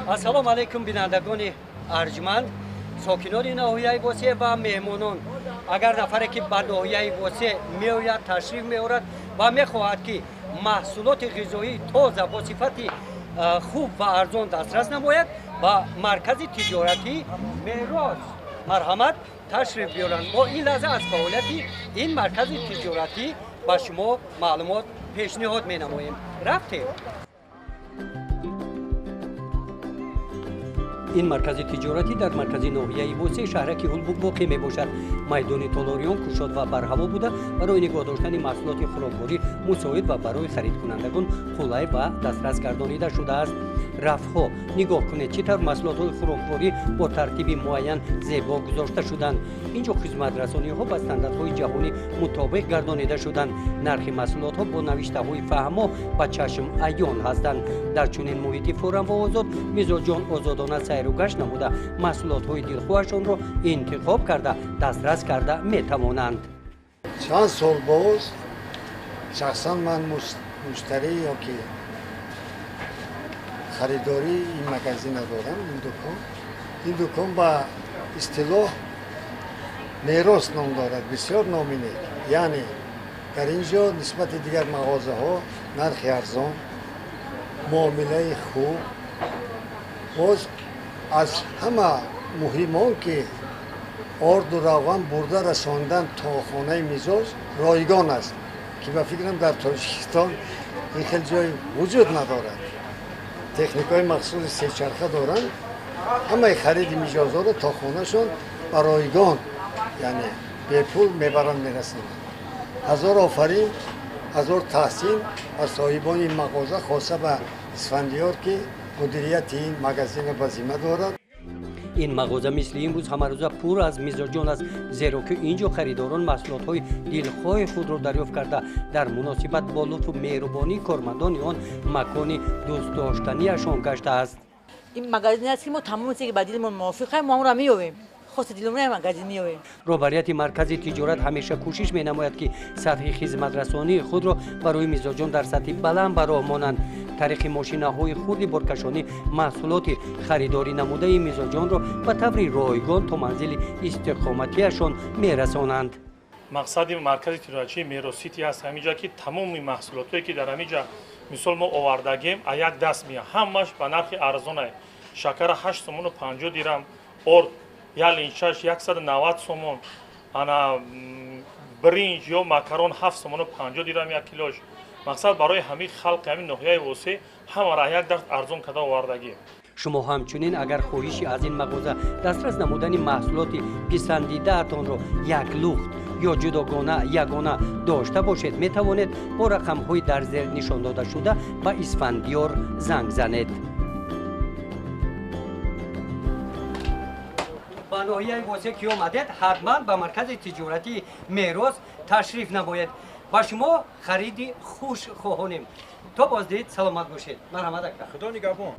Ассалому алайкум, бинандагони арҷманд, сокинони ноҳияи Восеъ ва меҳмонон. Агар нафаре ки ба ноҳияи Восеъ меояд, ташриф меорад ва мехоҳад, ки маҳсулоти ғизоии тоза бо сифати хуб ва арзон дастрас намояд, ба маркази тиҷоратӣ Мерос марҳамат ташриф биёранд. Мо ин лаҳза аз фаъолияти ин маркази тиҷоратӣ ба шумо маълумот пешниҳод менамоем. Рафтем. Ин маркази тиҷоратӣ дар маркази ноҳияи Восеъ, шаҳраки Ҳулбук воқеъ мебошад. Майдони толориён кушод ва барҳаво буда, барои нигоҳ доштани маҳсулоти хӯрокворӣ мусоид ва барои харидкунандагон қулай ва дастрас гардонида шудааст. Рафҳо нигоҳ кунед, чӣ тавр маҳсулотҳои хӯрокворӣ бо тартиби муайян зебо гузошта шуданд. Ин ҷо хизматрасониҳо ба стандартҳои ҷаҳонӣ мутобиқ гардонида шуданд. Нархи маҳсулотҳо бо навиштаҳои фаҳмо ба чашм аён ҳастанд. Дар чунин муҳити форам ва озод мизоҷон озодона сайру гашт намуда, маҳсулотҳои дилхоҳашонро интихоб карда, дастрас карда метавонанд. Чанд сол боз шахсан ман муштарӣ ё ки харидории ин магазина дорам. Ин дукон ба истилоҳ Мерос ном дорад, бисёр номи нек. Яъне дар ин ҷо нисбати дигар мағозаҳо нархи арзон, муомилаи хуб, боз аз ҳама муҳим он ки орду равған бурда расондан то хонаи мизоҷ ройгон аст, ки ба фикрам, дар Тоҷикистон ин хел ҷой вуҷуд надорад. Техникаҳои махсуси сечарха доранд, ҳамаи хариди мижозҳоро то хонашон ба ройгон, яъне бепул мебаранд, мерасонанд. Ҳазор офарин, ҳазор таҳсин ба соҳибони ин мағоза, хоса ба Исфандиёр, ки мудирияти ин магазинро ба зимма дорад. Ин мағоза мисли имрӯз ҳамарӯза пур аз мизоҷон аст, зеро ки ин ҷо харидорон маҳсулотҳои дилхоҳи худро дарёфт карда, дар муносибат бо лутфу меҳрубонии кормандони он макони дӯстдоштанияшон гаштааст. Ин магазин аст, ки мо тамоми чизе ки ба дилмон мувофиқ, мо онро меёбем. Хости дилмон магазин меёбем. Роҳбарияти маркази тиҷорат ҳамеша кӯшиш менамояд, ки сатҳи хизматрасонии худро барои мизоҷон дар сатҳи баланд ба роҳ монанд. Тариқи мошинаҳои хурди боркашонӣ маҳсулоти харидорӣ намудаи мизоҷонро ба таври ройгон то манзили истиқоматиашон мерасонанд. Мақсади маркази тиҷоратии Меросити ҳаст ҳаминҷа, ки тамоми маҳсулотое ки дар ҳаминҷа, мисол, мо овардагем, а як даст меяд, ҳамаш ба нархи арзонае. Шакара 8 сомону 50 дирам, орд як линчаш 190 сомон, ана биринҷ ё макарон 7 сомону 50 дирам як килош. Мақсад барои ҳамин халқи ҳамин ноҳияи Восеъ ҳамаро як даст арзон карда овардагӣ. Шумо ҳамчунин агар хоҳиши аз ин мағоза дастрас намудани маҳсулоти писандидаатонро як лухт ё ҷудогона ягона дошта бошед, метавонед бо рақамҳои дар зер нишон додашуда ба Исфандиёр занг занед. Ба ноҳияи Восеъ ки омадед, ҳатман ба маркази тиҷоратии Мерос ташриф намоед. Ба шумо хариди хуш хоҳонем. То боздид, саломат бошед. Марҳамат, ака. Худо нигаҳбон.